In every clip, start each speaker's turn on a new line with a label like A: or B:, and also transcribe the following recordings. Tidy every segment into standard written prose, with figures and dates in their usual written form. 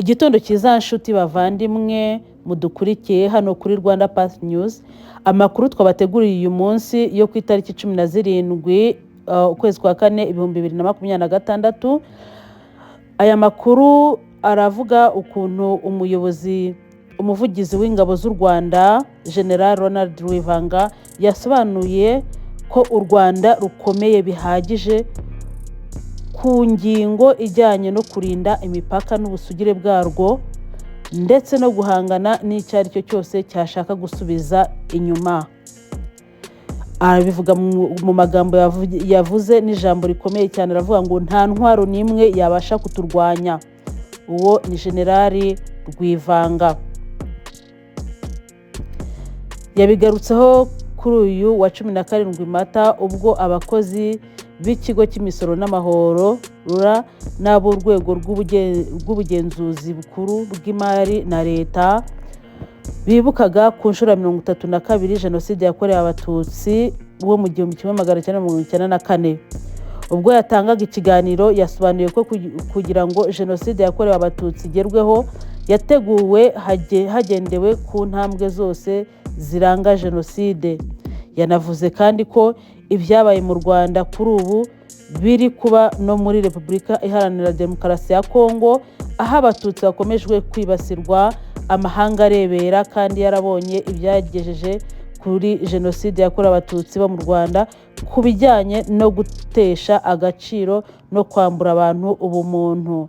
A: Igitondo cyiza nshuti bavandimwe mudukurikiye hano kuri Rwanda Path News. Amakuru twabateguriye uyu munsi yo ku itariki 17 ukwezi kwa kane 2026. Aya makuru aravuga ukuntu umuyobozi, umuvugizi w'ingabo z'u Rwanda, General Ronald Rwivanga, yasobanuye ko u Rwanda rukomeye bihagije ku ngingo ijyanye no kurinda imipaka n'ubusugire bwarwo, ndetse no guhangana n'icyo ari cyo cyose cyashaka gusubiza inyuma. Arabivuga mu magambo yavuze n'ijambo rikomeye cyane, aravuga ngo nta ntwaro n'imwe yabasha kuturwanya. Uwo ni Generali Rwivanga. Yabigarutseho kuri uyu wa 17 Mata, ubwo abakozi b'ikigo cy'imisoro n'amahoro RURA n'ab'urwego rw'ubugenzuzi bukuru bw'imari na leta bibukaga ku nshuro ya 32 Jenoside yakorewe Abatutsi bo mu 1994. Ubwo yatangaga ikiganiro, yasobanuye ko kugira ngo Jenoside yakorewe Abatutsi igerweho, yateguwe hagendewe ku ntambwe zose ziranga Jenoside. Yanavuze kandi ko ibyabaye mu Rwanda kuri ubu biri kuba no muri Repubulika Iharanira Demokarasi ya Kongo, aho Abatutsi bakomejwe kwibasirwa amahanga arebera, kandi yarabonye ibyagejeje kuri Jenoside yakorewe Abatutsi bo mu Rwanda ku bijyanye no gutesha agaciro no kwambura abantu ubumuntu.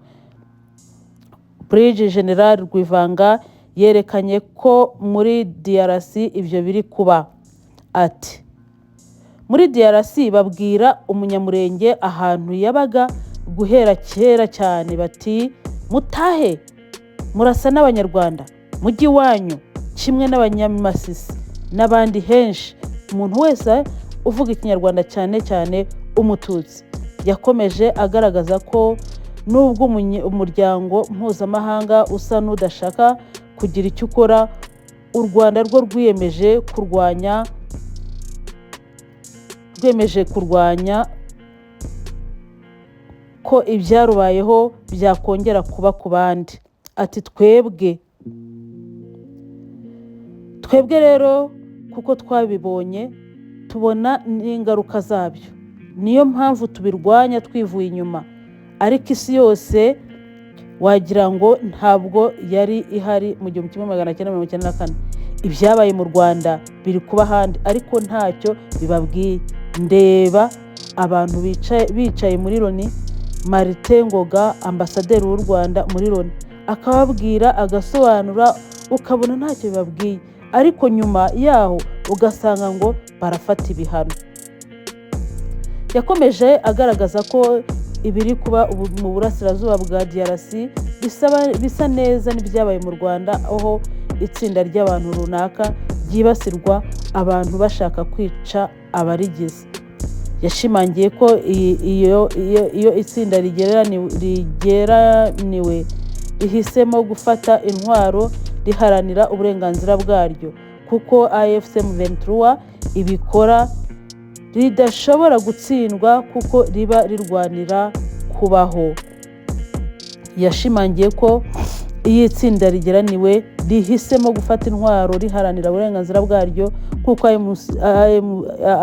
A: Brig General Rwivanga yerekanye ko muri DRC ibyo biri kuba. Ati: "Muri DRC babwira Umunyamurenge ahantu yabaga guhera kera cyane bati mutahe, murasa n'Abanyarwanda, mujye iwanyu, kimwe n'Abanyamasisi n'abandi henshi, umuntu wese uvuga Ikinyarwanda, cyane cyane Umututsi." Yakomeje agaragaza ko nubwo umuryango mpuzamahanga usa n'udashaka kugira icyo ukora, u Rwanda rwo rwiyemeje kurwanya ko ibyarubayeho byakongera kuba ku bandi. Ati: Twebwe rero kuko twabibonye, tubona n'ingaruka zabyo, niyo mpamvu tubirwanya twivuye inyuma. Ariko isi yose wagira ngo ntabwo yari ihari mu 1994. Ibyabaye mu Rwanda biri kuba ahandi, ariko ntacyo bibabwiye. Ndeba abantu bicaye muri Loni, Martin Ngoga, ambasaderi w'u Rwanda muri Loni, akababwira, agasobanura, ukabona ntacyo bibabwiye, ariko nyuma yaho ugasanga ngo barafata ibihano." Yakomeje agaragaza ko ibiri kuba ubu mu burasirazuba bwa DRC bisa neza n'ibyabaye mu Rwanda, aho itsinda ry'abantu runaka ryibasirwa, abantu bashaka kwica abarigize. Yashimangiye ko iyo itsinda rigeraniwe rihisemo gufata intwaro riharanira uburenganzira bwaryo, kuko AFC M23 ibikora, ridashobora gutsindwa kuko riba rirwanira kubaho. Yashimangiye ko iyo itsinda rigeraniwe rihisemo gufata intwaro riharanira uburenganzira bwaryo, nk'uko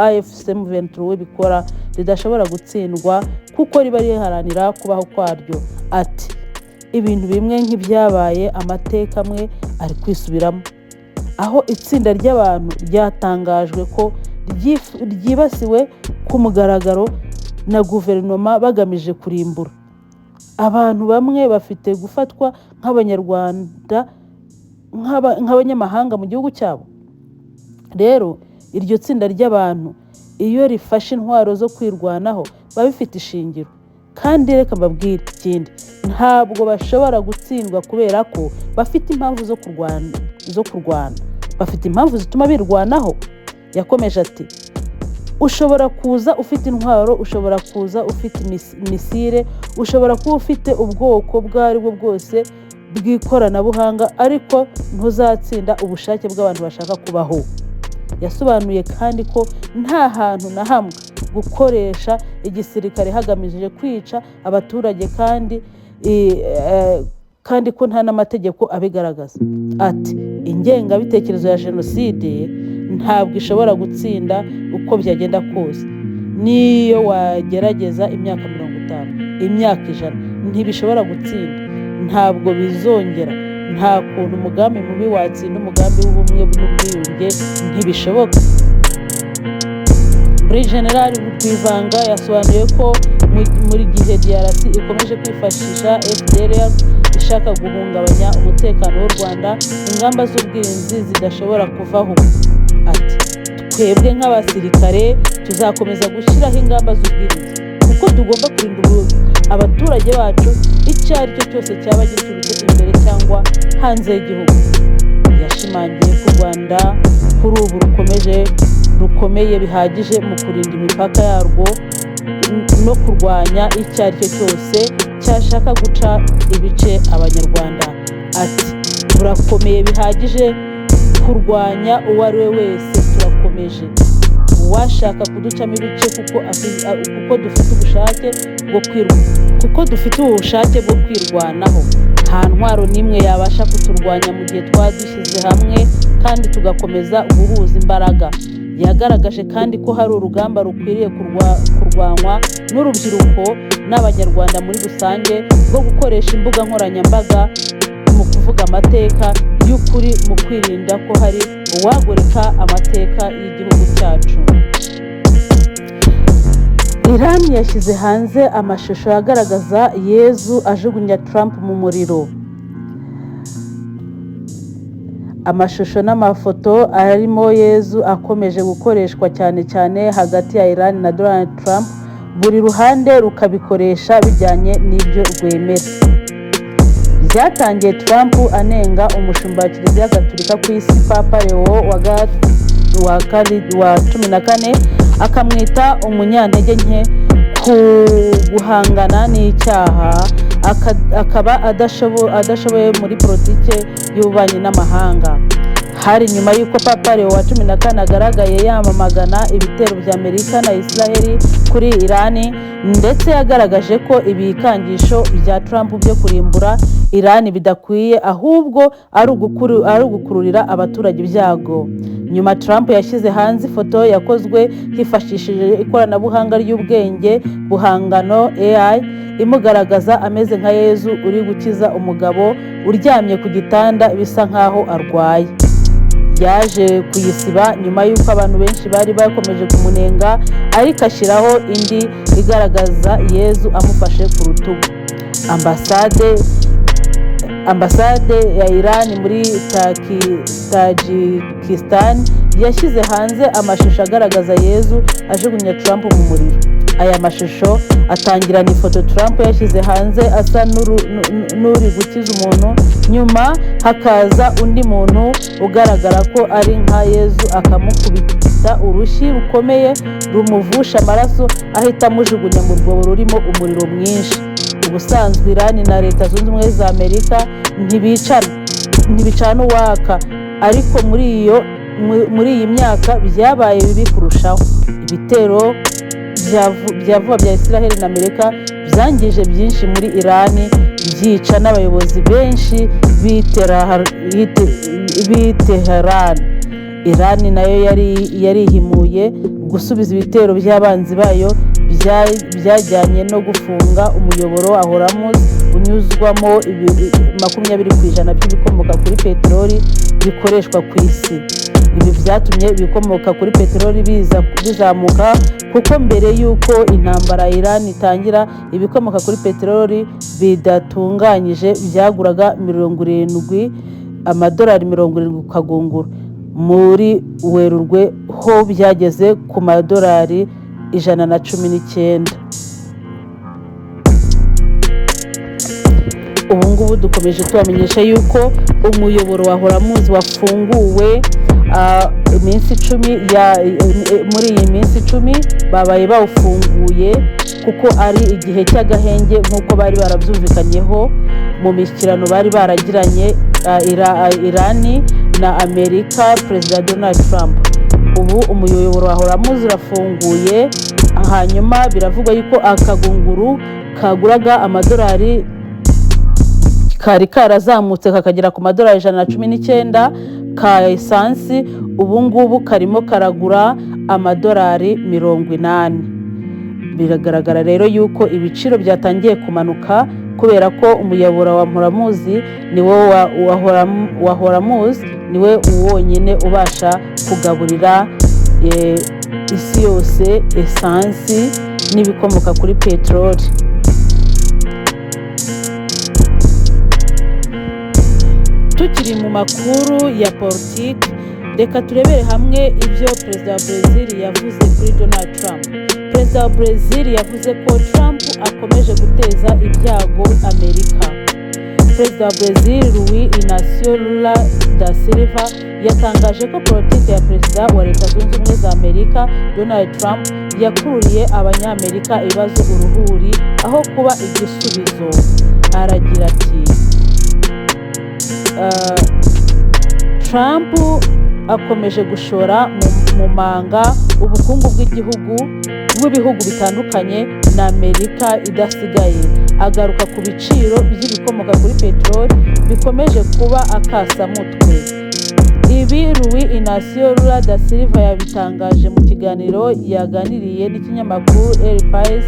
A: AFC M23 ibikora, ridashobora gutsindwa kuko riba riharanira kubaho kwaryo. Ati: "Ibintu bimwe nk'ibyabaye, amateka amwe ari kwisubiramo, aho itsinda ry'abantu ryatangajwe ko ryibasiwe ku mugaragaro na guverinoma bagamije kurimbura. Abantu bamwe bafite gufatwa nk'Abanyarwanda, nk'abanyamahanga mu gihugu cyabo. Rero iryo tsinda ry'abantu iyo rifashe intwaro zo kwirwanaho biba bifite ishingiro. Kandi reka mbabwire ikindi, ntabwo bashobora gutsindwa kubera ko bafite impamvu zo kurwana, bafite impamvu zituma birwanaho." Yakomeje ati: "Ushobora kuza ufite intwaro, ushobora kuza ufite misile, ushobora kuba ufite ubwoko ubwo ari bwo bwose bw'ikoranabuhanga, ariko ntuzatsinda ubushake bw'abantu bashaka kubaho." Yasobanuye kandi ko nta hantu na hamwe gukoresha igisirikare hagamije kwica abaturage kandi kandi ko nta n'amategeko abigaragaza. Ati ingengabitekerezo ya jenoside ntabwo ishobora gutsinda uko byagenda kose, n'iyo wagerageza imyaka 50, imyaka 100, ntibishobora gutsinda, ntabwo bizongera. Nta kuntu umugambi mubi watsinda umugambi w'ubumwe n'ubwiyunge, ntibishoboka. Brig General Rwivanga yasobanuye ko muri gihe DRC ikomeje kwifashisha FDLR ishaka guhungabanya umutekano w'u Rwanda, ingamba z'ubwirinzi zidashobora kuvaho. Ati twebwe nk'abasirikare tuzakomeza gushyiraho ingamba z'ubwirinzi kuko tugomba kurinda abaturage bacu icyo ari cyo cyose cyaba giturutse imbere cyangwa hanze y'igihugu. Yashimangiye ko u Rwanda kuri ubu rukomeye bihagije mu kurinda imipaka yarwo no kurwanya icyo ari cyo cyose cyashaka guca ibice Abanyarwanda. Ati turakomeye bihagije kurwanya uwo ari we wese, turakomeje. Uwashaka kuducamo ibice kuko dufite ubushake bwo kwirwanaho, nta ntwaro n'imwe yabasha kuturwanya mu gihe twaba dushyize hamwe kandi tugakomeza guhuza imbaraga. Yagaragaje kandi ko hari urugamba rukwiriye kurwanywa n'urubyiruko n'Abanyarwanda muri rusange rwo gukoresha imbuga nkoranyambaga mu kuvuga amateka y'ukuri, mu kwirinda ko hari uwagoreka amateka y'igihugu cyacu. Iran yashyize hanze amashusho agaragaza Yezu ajugunya Trump mu muriro. Amashusho n'amafoto arimo Yezu akomeje gukoreshwa cyane cyane hagati ya Iran na Donald Trump, buri ruhande rukabikoresha bijyanye n'ibyo rwemera. Byatangiye Trump anenga umushumba wa Kiliziya Gatolika ku isi, Papa Leo wa 14, akamwita umunyantege nke ku guhangana n'icyaha, akaba adashoboye muri politike y'ububanyi n'amahanga. Hari nyuma y'uko Papa Leo wa 14 agaragaye yamagana ibitero bya Amerika na Israel kuri Irani, ndetse yagaragaje ko ibikangisho bya Trump byo kurimbura Irani bidakwiye, ahubwo ari ugukururira abaturage ibyago. Nyuma Trump yashyize hanze ifoto yakozwe hifashishije ikoranabuhanga ry'ubwenge buhangano AI, imugaragaza ameze nka Yezu uri gukiza umugabo uryamye ku gitanda bisa nkaho arwaye. Yaje kuyisiba nyuma y'uko abantu benshi bari bakomeje kumunenga, ariko ashyiraho indi igaragaza Yezu amufashe ku rutugu. Ambasade ya Iran muri Tajikistan yashyize hanze amashusho agaragaza Yezu ajugunya Trump mu muriro. Aya mashusho atangirana ifoto Trump yashyize hanze asa n'uri gukiza umuntu, nyuma hakaza undi muntu ugaragara ko ari nka Yezu akamukubita urushyi rukomeye rumuvusha amaraso, ahita amujugunya mu rwobo rurimo umuriro mwinshi. Ubusanzwe Iran na Leta Zunze Ubumwe za Amerika ntibicana uwaka, ariko muri iyi myaka byabaye bibi kurushaho. Ibitero bya vuba bya Israel na Amerika byangije byinshi muri Iran, byica n'abayobozi benshi b'i Tehran. Iran nayo yarihimuye gusubiza ibitero by'abanzi bayo byajyanye no gufunga umuyoboro wa Hormuz unyuzwamo 20% by'ibikomoka kuri peteroli bikoreshwa ku isi. Ibi byatumye ibikomoka kuri peteroli bizamuka, kuko mbere y'uko intambara ya Iran itangira, ibikomoka kuri peteroli bidatunganyije byaguraga $70 ku kagunguru. Muri Werurwe ho byageze ku madolari 119. Ubu ngubu dukomeje tubamenyesha yuko umuyoboro wa Hormuz wafunguwe, iminsi 10 muri iyi minsi 10 babaye bawufunguye, kuko ari igihe cy'agahenge nk'uko bari barabyumvikanyeho mu mishyikirano bari baragiranye, Irani na Amerika, Perezida Donald Trump. Ubu umuyoboro wa Hormuz urafunguye, hanyuma biravugwa yuko akagunguru kaguraga amadolari Kari karazamutse kakagera ku madolari 119 ka esansi, ubu ngubu karimo karagura amadolari 80. Biragaragara rero yuko ibiciro byatangiye kumanuka kubera ko umuyoboro wa Hormuz niwo wa Hormuz niwe wonyine ubasha kugaburira isi yose esansi n'ibikomoka kuri peteroli. Tukiri mu makuru ya politiki, reka turebere hamwe ibyo perezida wa Brazil yavuze kuri Donald Trump. Perezida wa Brazil yavuze ko Trump akomeje guteza ibyago Amerika. Perezida wa Brazil, Luiz Inacio Lula da Silva, yatangaje ko politiki ya perezida wa Leta Zunze Ubumwe za Amerika, Donald Trump, yakururiye Abanyamerika ibibazo uruhuri aho kuba igisubizo. Aragira ati: "Trump akomeje gushora mu manga ubukungu bw'igihugu bw'ibihugu bitandukanye na Amerika idasigaye." Agaruka ku biciro by'ibikomoka kuri peteroli bikomeje kuba akasamutwe. Ibi Luiz Inacio Lula da Silva yabitangaje mu kiganiro yaganiriye n'ikinyamakuru El Pais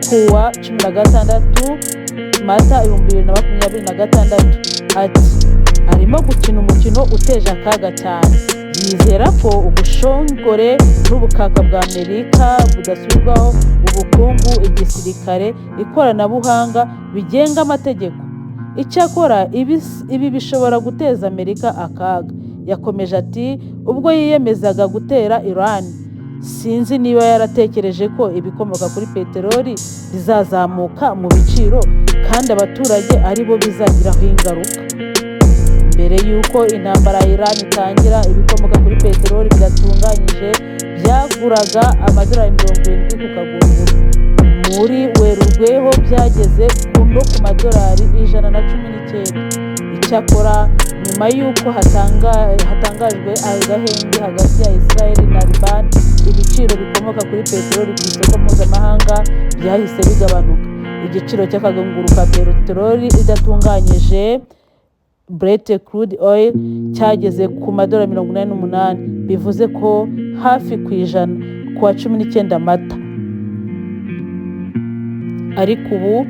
A: kuwa 16 Mata 2026. Ati: "Arimo gukina umukino uteje akaga cyane. Yizera ko ubushongore n'ubukaka bwa Amerika budasubirwaho, ubukungu, igisirikare, ikoranabuhanga bigenga amategeko. Icyakora ibi bishobora guteza Amerika akaga." Yakomeje ati: "Ubwo yiyemezaga gutera Iran, sinzi niba yaratekereje ko ibikomoka kuri peteroli bizazamuka mu biciro kandi abaturage ari bo bizagiraho ingaruka." Mbere y'uko intambara ya Iran itangira, ibikomoka kuri peteroli bidatunganyije byaguraga amadolari 70 ku kagunguru. Muri Werurwe ho byageze no ku madolari 119. Icyakora nyuma y'uko hatangajwe agahenge hagati ya Israel na Liban, ibiciro bikomoka kuri peteroli ku isoko mpuzamahanga byahise bigabanuka. Igiciro cy'akagunguru ka peteroli idatunganyije, Brent crude oil, cyageze ku madolari 88, bivuze ko hafi ku ijana, ku wa 19 Mata. Ariko ubu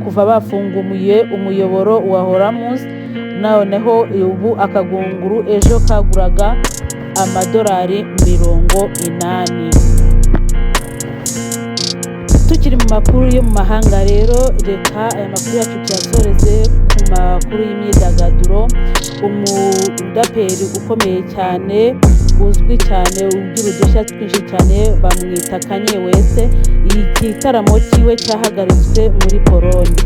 A: kuva bafunguye umuyoboro wa Hormuz, noneho ubu akagunguru ejo kaguraga amadolari 80. Tukiri mu makuru yo mu mahanga rero, reka aya makuru yacu tuyasoreze ku makuru y'imyidagaduro. Umuraperi ukomeye cyane, uzwi cyane, ugira udushya twinshi cyane, bamwita Kanye West. Igitaramo cyiwe cyahagaritswe muri Polonye.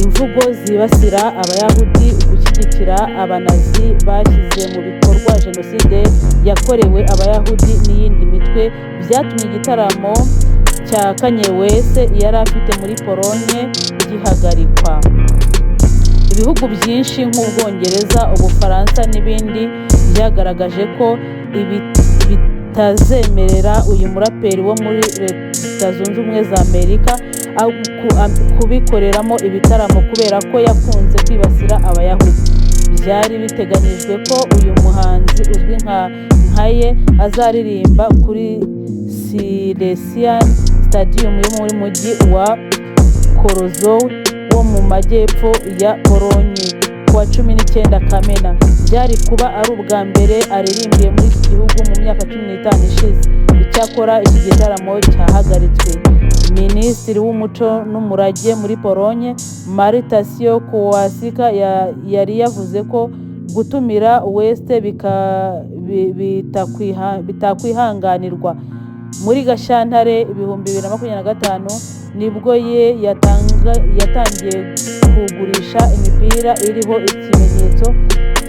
A: Imvugo zibasira Abayahudi, gushyigikira Abanazi bashyize mu bikorwa jenoside yakorewe Abayahudi n'iyindi mitwe byatumye igitaramo cya Kanye West yari afite muri Polonye gihagarikwa. Ibihugu byinshi nk'Ubwongereza, Ubufaransa n'ibindi byagaragaje ko ibi bitazemerera uyu muraperi wo muri Leta Zunze Ubumwe za Amerika kubikoreramo ibitaramo kubera ko yakunze kwibasira Abayahudi. Byari biteganyijwe ko uyu muhanzi uzwi nka Ye azaririmba kuri Silesian Stadium yo muri mujyi wa Chorzow wo mu majyepfo ya Polonye ku wa 19 Kamena. Byari kuba ari ubwa mbere aririmbiye muri iki gihugu mu myaka 15 ishize. Icyakora iki gitaramo cyahagaritswe. Minisitiri w'Umuco n'Umurage muri Polonye, Marta Kowalska, yari yavuze ko gutumira West bitakwihanganirwa. Muri Gashyantare 2025 nibwo Ye yatangiye kugurisha imipira iriho ikimenyetso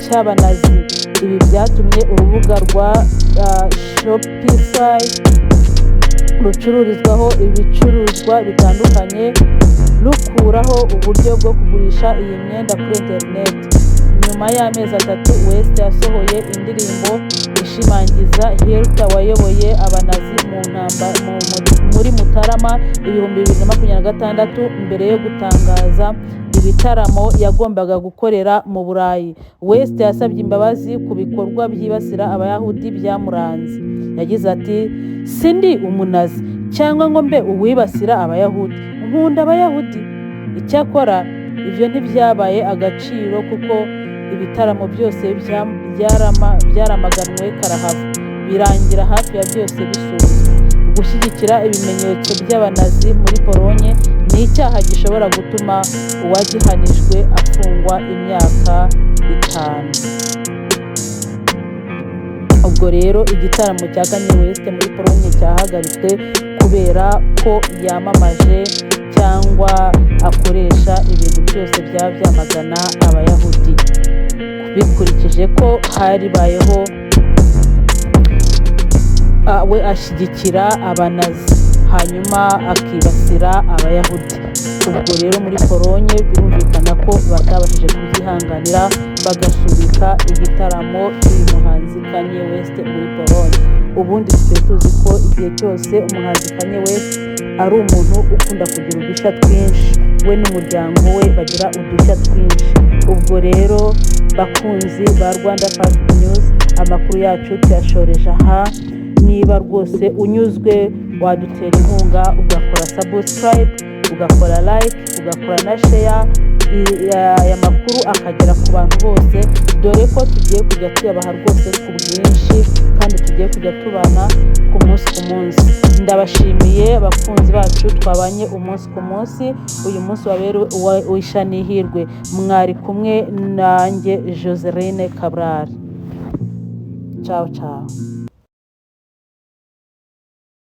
A: cy'Abanazi. Ibi byatumye urubuga rwa Shopify rucururizwaho ibicuruzwa bitandukanye rukuraho uburyo bwo kugurisha iyi myenda kuri interineti. Nyuma y'amezi 3, West yasohoye indirimbo ishimagiza Hitler wayoboye Abanazi mu Muri Mutarama 2026, mbere yo gutangaza ibitaramo yagombaga gukorera mu Burayi, West yasabye imbabazi ku bikorwa byibasira Abayahudi byamuranze. Yagize ati: "Sindi umunazi cyangwa ngo mbe uwibasira Abayahudi, nkunda Abayahudi." Icyakora ibyo ntibyabaye agaciro kuko ibitaramo byose byaramaganwe karahava, birangira hafi ya byose bisubitswe. Gushyigikira ibimenyetso by'Abanazi muri Polonye ni icyaha gishobora gutuma uwagihanijwe afungwa imyaka 5. Ubwo rero igitaramo cya Kanye West muri Polonye cyahagaritswe kubera ko yamamaje cyangwa akoresha ibintu byose byaba byamagana Abayahudi, bikurikije ko haribayeho we ashyigikira Abanazi hanyuma akibasira Abayahudi. Ubwo rero muri Polonye birumvikana ko batabashije kubyihanganira, bagasubika igitaramo cy'uyu muhanzi Kanye West muri Polonye. Ubundi tugiye tuzi ko igihe cyose umuhanzi Kanye West ari umuntu ukunda kugira udushya twinshi, we n'umuryango we bagira udushya twinshi. Ubwo rero bakunzi ba Rwanda Fact News, amakuru yacu tuyashoreje aha. Niba rwose unyuzwe, wadutera inkunga ugakora subscribe, ugakora like, ugakora na share, aya makuru akagera ku bantu bose, dore ko tugiye kujya tuyabaha rwose ku bwinshi kandi tugiye kujya tubana ku munsi ku munsi. Ndabashimiye abakunzi bacu twabanye umunsi ku munsi. Uyu munsi wabere uwisha n'ihirwe. Mwari kumwe nanjye Joseline Cabral. Ciao ciao.